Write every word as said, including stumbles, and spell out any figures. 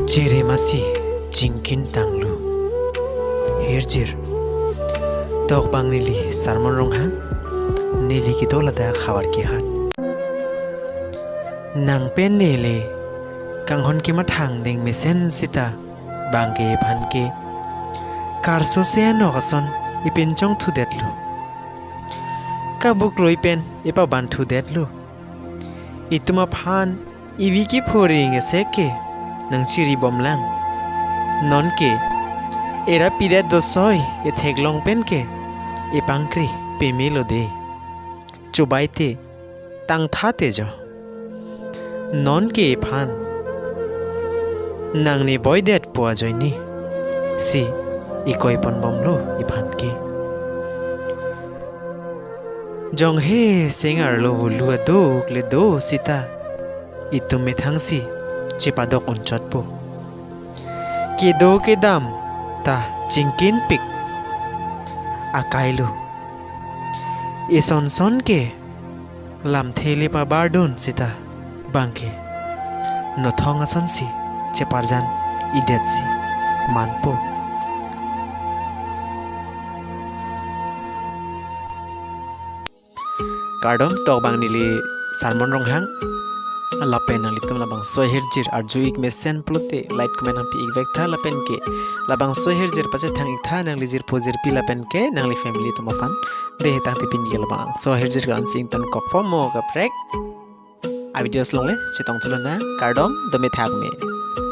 Cheremasi chingkin tanglo. Hirjir. Tokbang neli Sarmon Ronghang, neli kedo ladak Howraghat ahat. Nang pen neli kanghon kemathang ding mesen sita bangke ephan ke karso se anok ason ipinchong thudetlo. Kabuk roi pen ipaban thudetlo. Itum aphan ivi kiphori ngesek ke nangchiri bomlang. Nonke era pidet dosoi etheklong pen ke ipangkri pemelo de. Chobai te tangtha te jo. Nonke iphan nang ne boidet pu ajoine si ikoi pon bomlo iphan ke. Jonghe seng arlo vulu aduk le do sita itum methang si chepadok unchotpo. Kedo kedam ta chingkinpik akailo. Isonson ke lamthe le pabardun sita bangke nothong asonsi cheparjan idetsi manpo. Kardom, tokbang neli Sarmon Ronghang. Lapen nanglitum labangso ahirjir arju-ik mesen pulote like comment nangpi-ik vektha lapen ke labangso ahirjir pachethang-iktha nangli jirpo jirpi lapen ke nangli family atum aphan. Dei, tangte pini ke labangso ahirjir kalansi ingtonkokpo, mo kaprek a-videos along le chetongthu lonang. Kardom, dome thakme.